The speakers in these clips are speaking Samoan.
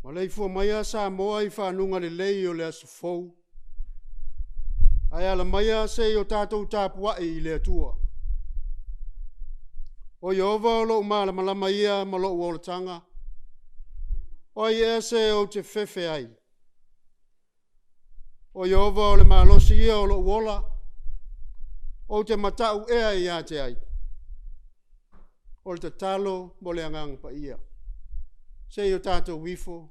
Maleifua maia Samoa i fanuga lelei o le aso fou, ae ala maia se i o tatou tapuai i le Atua. O Ieova o lou malamalama ia ma lou olataga, o ai ea se ou te fefe ai? O Ieova o le malosi ia o lou ola, ou te matau ea ia te ai? O le tatalo mo le Agaga Paia. Se i o tatou ifo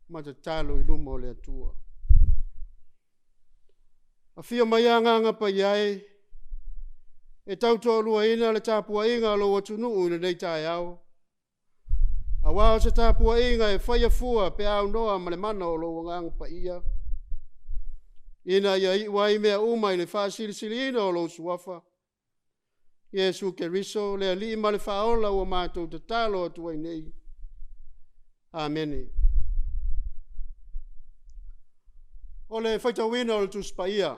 ma tatalo i luma o le Atua. Afio maia Agaga Paia e, e tautoaluaina le tapuaiga a lou atunuu i lenei taeao, aua o se tapuaiga e faia fua pe a aunoa ma le mana o lou Agaga Paia, ina ia iu ai mea uma i le faasilisiliina o lou Suafa, Iesu Keriso o le Alii ma le Faaola ua matou tatalo atu ai nei. Amene. O le faitauina o le Tusi Paia.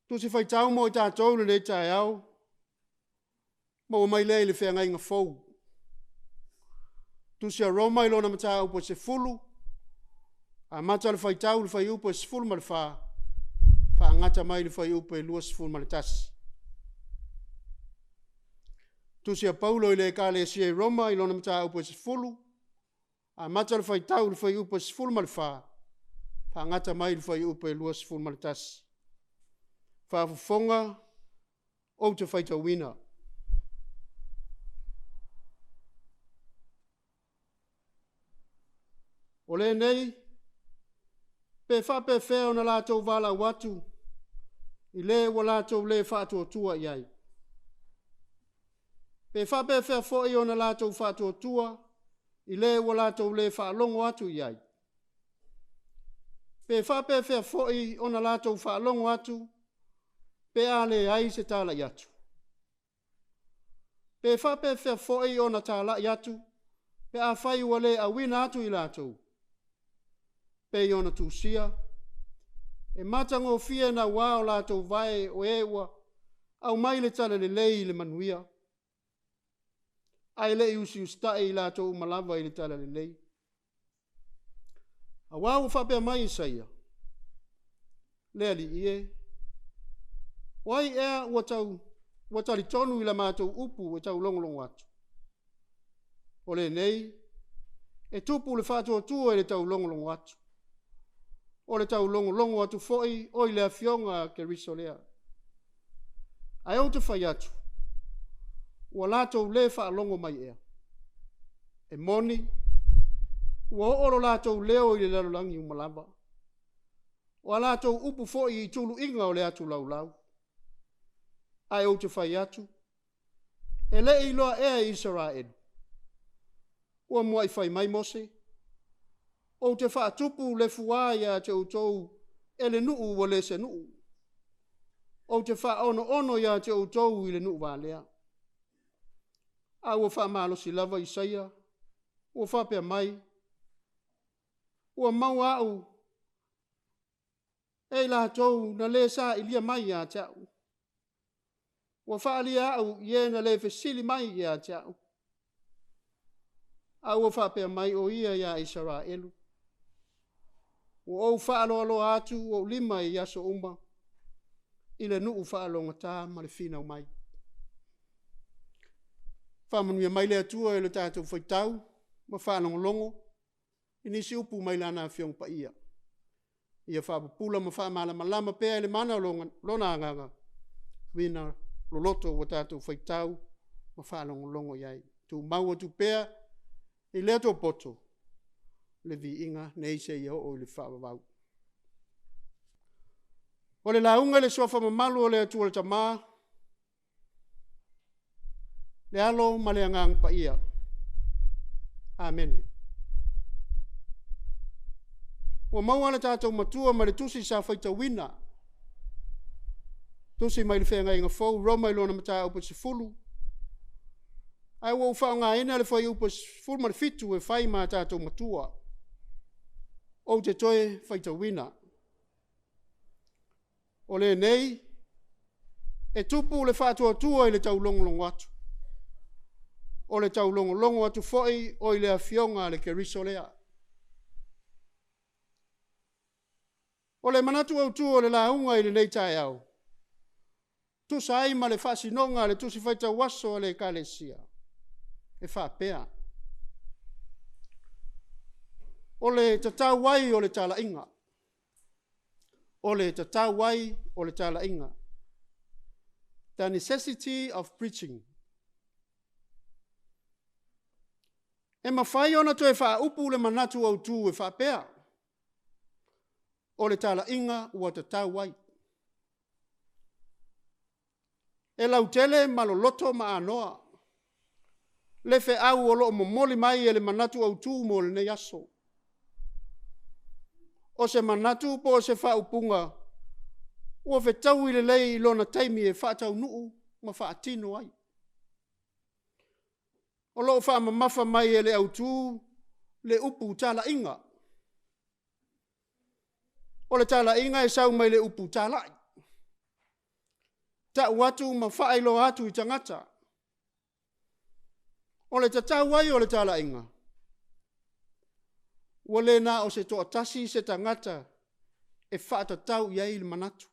Tusi Faitau mo i tatou i lenei taeao, maua mai lea i le Feagaiga Fou. Tusi a Roma i lona mataupu e 10, amata le faitau i le fuaiupu e 14, faagata mai i le fuaiupu e 21. Tusi a Paulo i le Ekalesia i Roma i lona mataupu e 10, amata le faitau i le fuaiupu e 14, faagata mai i le fuaiupu e 21. Faafofoga ou te faitauina. O lenei, pe faapefea ona latou valaau atu i le ua latou le faatuatua i ai? Pe faapefea foi ona latou faatuatua i le ua latou le faalogo atu i ai? Pe faapefea foi ona latou faalogo atu pe a leai se talai atu? Pe faapefea foi ona talai atu pe afai ua le auina atu i latou? Pei ona tusia, e matagofie naua o latou vae o e ua aumai le talalelei i le manuia, ae le i usiusitai i latou uma lava i le talalelei. Aua ua faapea mai Isaia, le Alii e, o ai ea ua, tau, ua talitonu i la matou upu e taulogologo atu? O lenei, e tupu le faatuatua i le taulogologo atu. O le taulogologo atu foi o i le Afioga a Keriso lea. Ae ou te fai atu, ua latou le faalogo mai ea. E moni, ua oo lo latou leo i le lalolagi uma lava. O a latou upu foi i tuluiga o le atu laulau. Ae ou te fai atu, e le i iloa ea e Isaraelu. Ua muai fai mai Mose, ou te faatupu le fuā ia te outou e le nuu ua le se nuu. Ou te faaonoono ia te outou i le nuu valea. A ua faamalosi lava Isaia, ua faapea mai, ua maua au e i latou na le sailia mai ia te au. Ua faaalia au i e na le fesili mai ia te au. A ua faapea mai o ia ia Isaraelu, ua ou faaloaloa atu ou lima i aso uma i le nuu faalogogata ma le finau mai. Faamanuia mai le Atua i le tatou faitau ma faalogologo i nisi upu mai Lana Afioga Paia. Ia faapupula ma faamalamalama pea e le mana o Lona Agaga uiga loloto ua tatou faitau ma faalogologo i ai. Tumau atu pea i lea poto le viiga nei seia oo i le faavavau. O le lauga i le Suafa mamalu o le Atua le Tama, Le Alo ma le Agaga Paia. Amene. Ua maua le tatou Matua mai le tusi sa faitauina, tusi mai le Feagaiga Fou, Roma i lona mataupu e 10, ae ua ou faaaogaina le fuaiupu 17 e fai ma a tatou matua. Ou te toe faitauina. O lenei, e tupu le faatuatua i le taulogologo atu. O le taulogologo atu foi o i le Afioga a le Keriso lea. O le manatu autu o le lauga i lenei taeao, tusa ai ma le faasinoga a le Tusi Faitau Aso a le Ekalesia, e faapea, O le tatau ai o le talaiga. O le tatau ai o le talaiga. The necessity of preaching. E mafai ona toe faaupu le manatu autu e faapea, o le talaiga ua tatau ai. E lautele ma loloto ma anoa le feau o lo o momoli mai e le manatu autu mo lenei aso. O se manatu po o se faaupuga ua fetaui lelei i lona taimi e faataunuu ma faatino ai. O lo o faamamafa mai e le autu le upu talaiga. O le talaiga e sau mai le upu talai, tau atu ma faailoa atu i tagata. O le tatau ai o le talaiga, ua le na o se toatasi se tagata e faatatau i ai le manatu.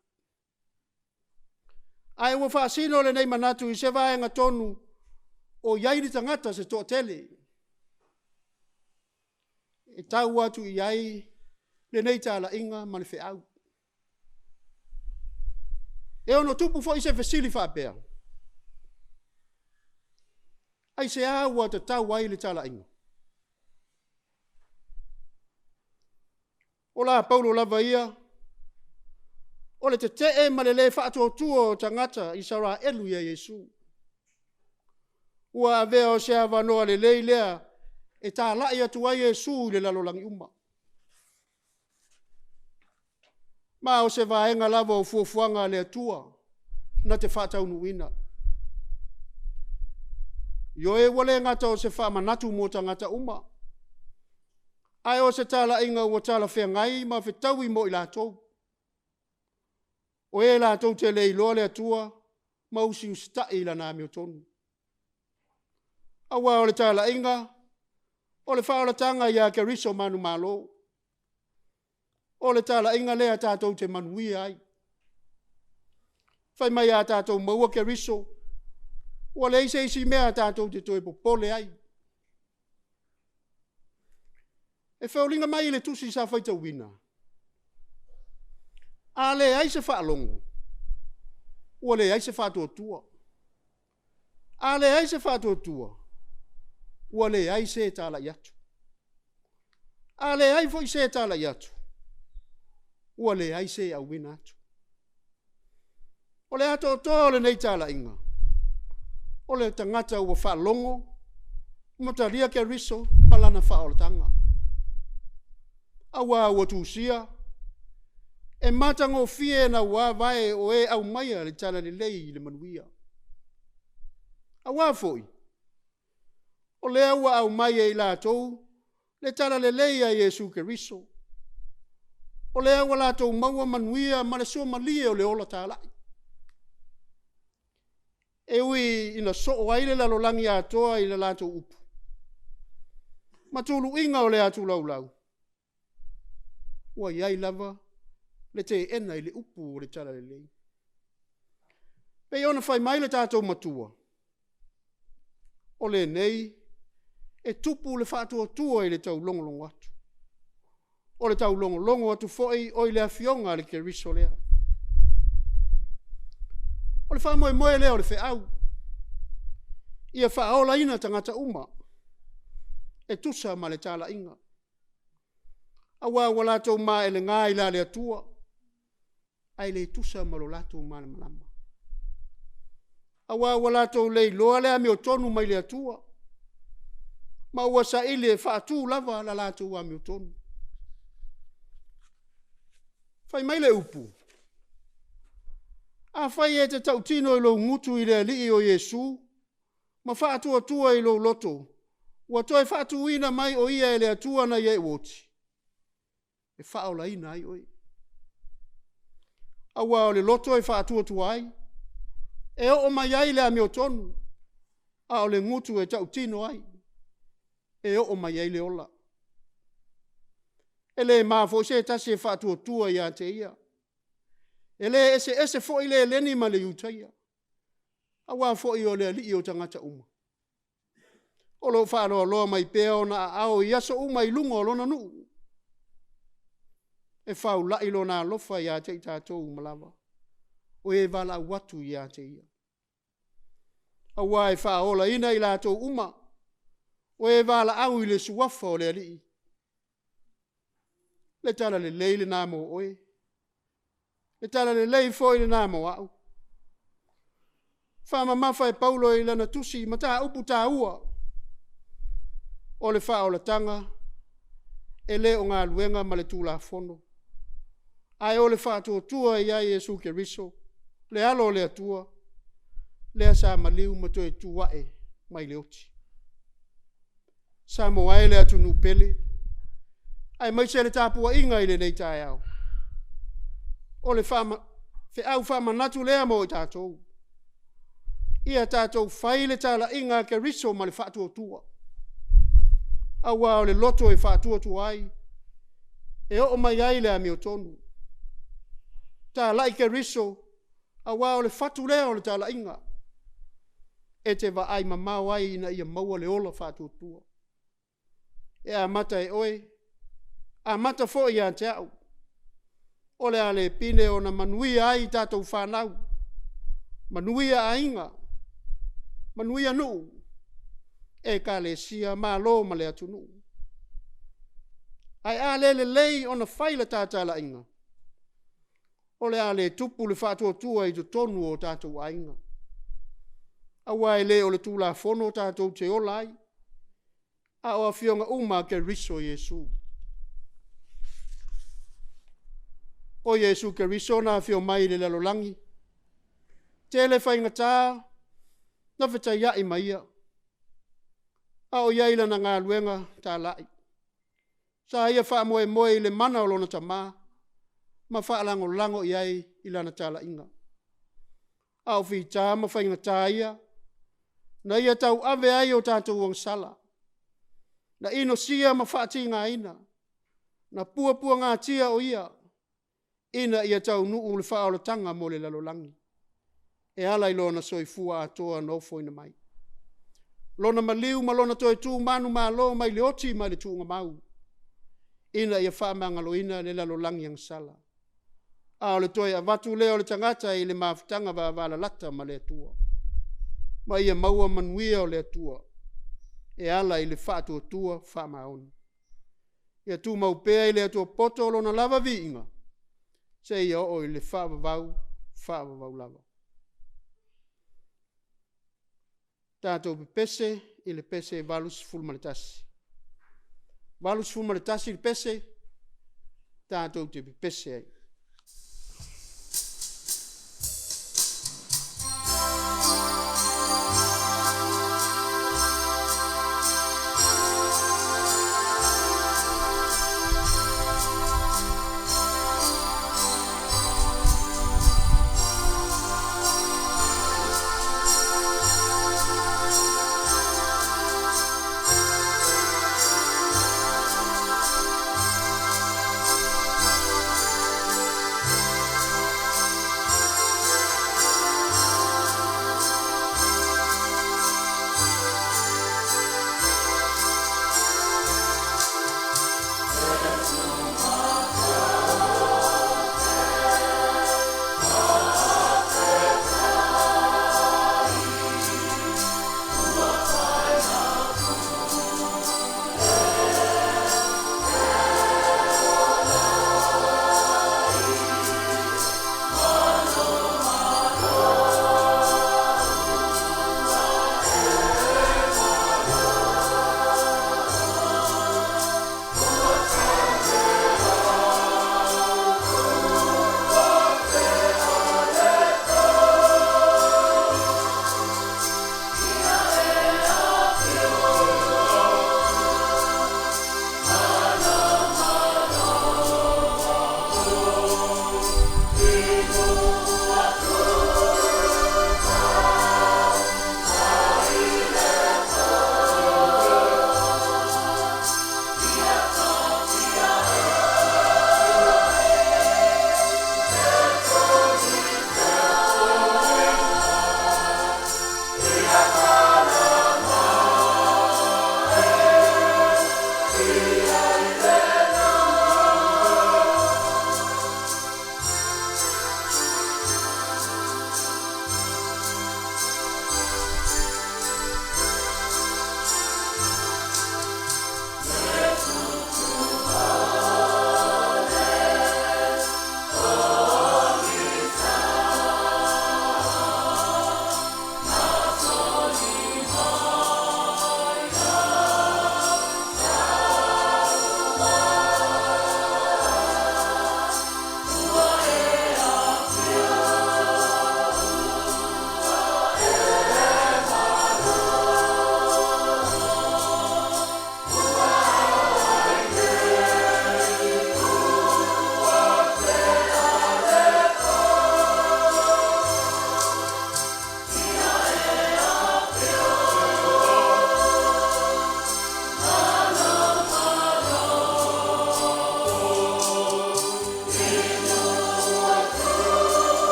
Ae ua faasino lenei manatu i se vaega tonu o i ai le tagata se toatele e tau atu i ai lenei talaiga ma le feau. E ono tupu foi se fesili faapea, aisea ua tatau ai le talaiga? O la Paulo lava ia, o le tetee ma le le faatuatua o tagata Isaraelu ia Iesu. Ua avea o se avanoa lelei lea e talai atu ai Iesu i le lalolagi uma. Ma o se vaega lava o fuafuaga a le Atua na te faataunuuina. Ioe, ua le gata o se faamanatu mo tagata uma, ae o se talaiga ua talafeagai ma fetaui mo i latou, o e latou te le iloa le Atua ma usiusitai i Lana amiotonu. Aua o le talaiga, o le faaolataga ia Keriso manumalo. O le talaiga lea tatou te manuia ai. Fai mai a tatou maua Keriso, ua leai se isi mea tatou te toe popole ai. E foliga mai i le tusi sa faitauina, a leai se faalogo, ua leai se faatuatua. A leai se faatuatua, ua leai se e talai atu. A leai foi se e talai atu, ua leai se e auina atu. O le atoatoa o lenei talaiga, o le tagata ua faalogo ma talia Keriso ma lana faaolataga. Aua ua tusia, e matagofie naua vae o e aumaia le talalelei i le manuia. Aua foi, o lea ua aumai e i latou le talalelei a Iesu Keriso. O lea ua latou maua manuia ma le suamalie o le ola talai. E ui ina soo ai le lalolagi atoa i le latou upu, ma tuluiga o le atulaulau, ua i ai lava le teena i le upu o le Talalelei. E pei ona fai mai le tatou Matua, o lenei e tupu le faatuatua i le taulogologo atu. O le taulogologo atu foi o i le Afioga a le Keriso lea. O le faamoemoe lea o le feau, ia faaolaina tagata uma e tusa ma le talaiga. Aua ua latou maelega i la le Atua, ae le tusa ma lo latou malamalama. Auā ua latou le iloa le amiotonu mai le Atua, ma ua saili e faatu lava le latou amiotonu. Fai mai le upu, afai e te tautino i lou gutu i le Alii o Iesu ma faatuatua i lou loto ua toe faatuina mai o Ia e le Atua nai e ua oti, e faaolaina ai oe. Aua o le loto e faatuatua ai, e oo mai ai le amiotonu, a o le gutu e tautino ai, e oo mai ai le ola. E le ma foi se tasi e faatuatua ia te ia. E le eseese foi le Heleni ma le Iutaia, aua foi o le Alii o tagata uma, o lo o faaloaloa mai pea ona aao i aso uma i luga o lona nuu, e faulai Lona alofa ia te i tatou uma lava, o e valaau atu ia te Ia. Aua e faaolaina i latou uma o e valaau i le Suafa o le Alii. O le Tala Lelei lena mo oe, o le Tala Lelei foi lena mo au. Faamamafa e Paulo i lana tusi mataupu taua, o le faaolataga, e le o galuega ma le Tulafono, ae o le faatuatua ia Iesu Keriso, le Alo o le Atua, lea sa maliu ma toe tu ae mai le oti. Samoa e le atunuu pele, aemaise le tapuaiga i lenei taeao, o le feau faamanatu lea mo i tatou, ia tatou fai le talaiga a Keriso ma le faatuatua, aua o le loto e faatuatua ai, e oo mai ai le amiotonu. Talai Keriso aua o le fatu lea o le talaiga, e te vaai mamao ai ina ia maua le ola faatuatua. E amata e oe, amata foi ia te au. O le a le pine ona manuia ai tatou fanau, manuia aiga, manuia nuu, Ekalesia, Malo ma le atunuu. Ae a le lelei ona fai le ta talaiga, o le a le tupu le faatuatua i totonu o tatou aiga, aua e le o le Tulafono tatou te ola ai, a o Afioga uma a Keriso Iesu. O Iesu Keriso na afio mai i le lalolagi, tele faigata na fetaiai ma ia, a o i ai i lana galuega talai, sa ia faamoemoe i le mana o lona Tama ma faalagolago i ai i lana talaiga. A o fita ma faigata ia na ia tauave ai o tatou agasala, na inosia ma faatigaina, na puapuagatia o Ia ina ia taunuu le faaolataga mo le lalolagi e ala i Lona soifua atoa na ofoina mai. Lona maliu ma Lona toe tu manumalo mai le oti ma le tuugamau ina ia faamagaloina le lalolagi agasala, a o le toe avatu lea o le tagata i le mafutaga vavalalata ma le Atua, ma ia maua manuia o le Atua e ala i le faatuatua faamaoni. Ia tumau pea i le Atua poto Lona lava viiga seia oo i le faavavau, faavavau lava. Tatou pepese i le pese 81. E 81 le pese tatou te pepese ai.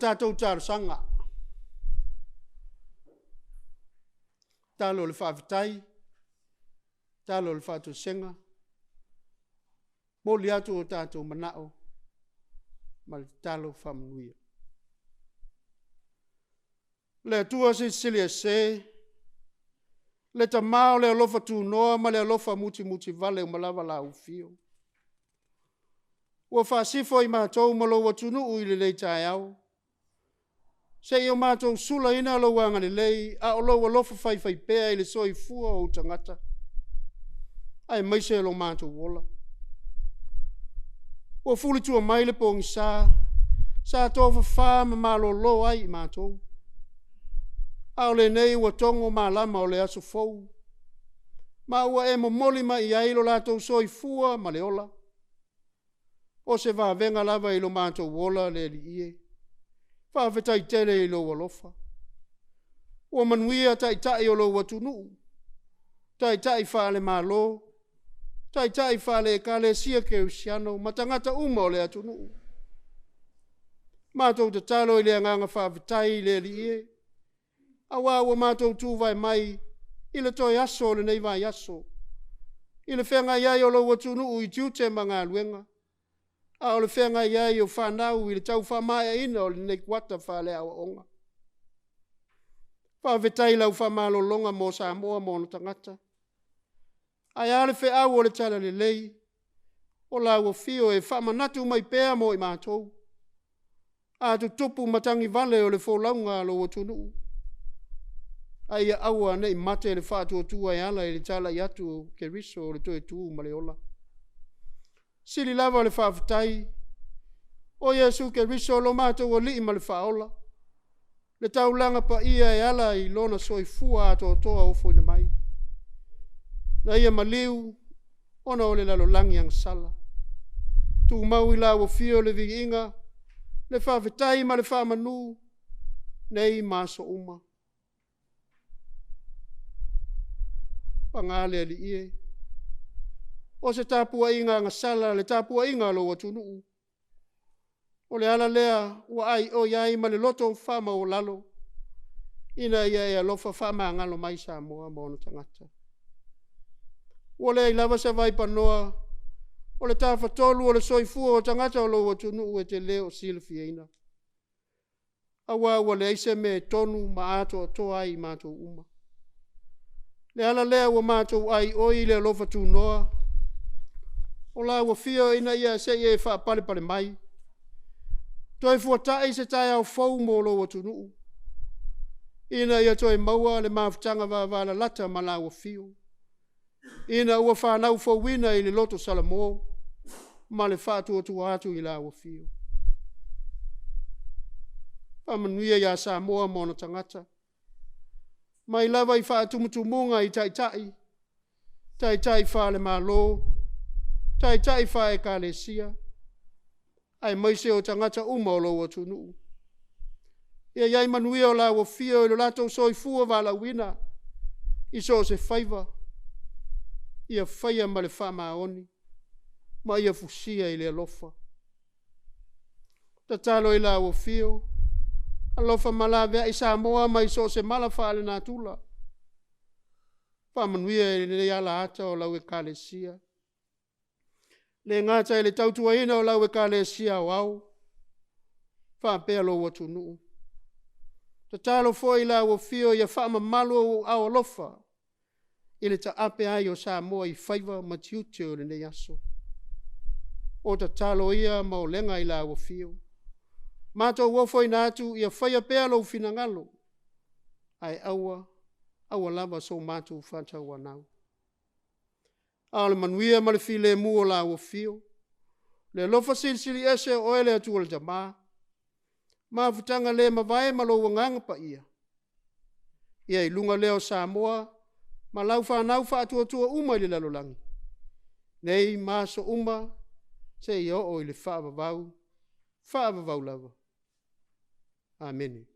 tatou talosaga. Talo o le faafetai, talo o le faatoesega, momoli atu o tatou manao ma le tatalo faamanuia. Le Atua Silisili Ese, le Tama o le alofa tunoa ma le alofa mutimutivale uma lava lau Afio. Ua faasifo i matou ma lou atunuu i lenei taeao, se i o matou sulaina lou agalelei a o lou alofa faifaipea i le soifua o ou tagata, aemaise lo matou ola. Ua fulitua mai le pogisa, sa tofafa ma malolo ai i matou, a o lenei ua togo malama o le aso fou, ma ua e momoli mai i ai lo latou soifua ma le ola. O se vavega lava i lo matou ola le Alii e. Faafetai tele i lou alofa. Ua manuia taitai o lou atunuu, taitai faale-Malo, taitai faale-Ekalesia Kerisiano ma tagata uma o le atunuu. Matou tatalo i le agaga faafetai i le Alii e, aua ua matou tuvae mai i le toe aso o lenei vaiaso, i le feagai ai o lou atunuu i tiute ma galuega, a o le feagai ai o fanau i le tau faamaeaina o lenei kuata faale-aoaoga. Faafetai i lau faamalologa mo Samoa ma ona tagata. Ae a le feau o le Talalelei o lau Afio e faamanatu mai pea mo i matou? A tutupu matagivale o le folauga a lou atunuu, a ia aua ne i mate le faatuatua e ala i le talai atu o Keriso o le toe tu ma le ola. Sili lava le faafetai o Iesu Keriso lo matou Alii ma le Faaola, le taulaga paia e ala i Lona soifua atoatoa ofoina mai, na Ia maliu ona o le lalolagi agasala. Tumau i lau Afio le viiga, le faafetai ma le faamanu nei ma aso uma. Paga le Alii e, o se tapuaiga agasala le tapuaiga a lou atunuu. O le ala lea ua aioi ai ma le loto faamaualalo ina ia e alofa faamagalo mai Samoa ma ona tagata. Ua leai lava se vaipanoa o le tafatolu o le soifua o tagata o lou atunuu e te le o silafiaina, aua ua leai se mea e tonu ma atoatoa ai i matou uma. O le ala lea ua matou aioi i le alofa tunoa o lau Afio ina ia se i e faapalepale mai, toe fuatai se taeao fou mo lou atunuu, ina ia toe maua le mafutaga vavalalata ma lau Afio, ina ua fanau fouina i le loto salamo ma le faatuatua atu i lau Afio. Faamanuia ia Samoa ma ona tagata, mai lava i faatumutumuga i taitai, taitai faale-Malo, taitai faale-Ekalesia, aemaise o tagata uma o lou atunuu. Ia i ai manuia o lau Afio i lo latou soifua valaauina i so o se faiva, ia faia ma le faamaoni ma ia fusia i le alofa. Tatalo i lau Afio, alofa ma laveai Samoa mai so o se mala faalenatura, faamanuia i lenei ala ata o lau Ekalesia. E le gata i le tautuaina o lau Ekalesia Aoao faapea lou atunuu. Tatalo foi i lau Afio ia faamamalu ou aao alofa i le taape ai o Samoa i faiva ma tiute o lenei aso. O tatalo ia ma olega i lau Afio, matou ofoina atu ia faia pea lou finagalo, ae aua, aua lava so matou faatauanau. A o le manuia ma le filemu o lau Afio, le alofa Silisili Ese o Oe le Atua le Tama, mafutaga le mavae ma lou Agaga Paia, ia i luga lea o Samoa ma lau fanau faatuatua uma i le lalolagi, nei ma aso uma seia oo i le faavavau, faavavau lava. Amene.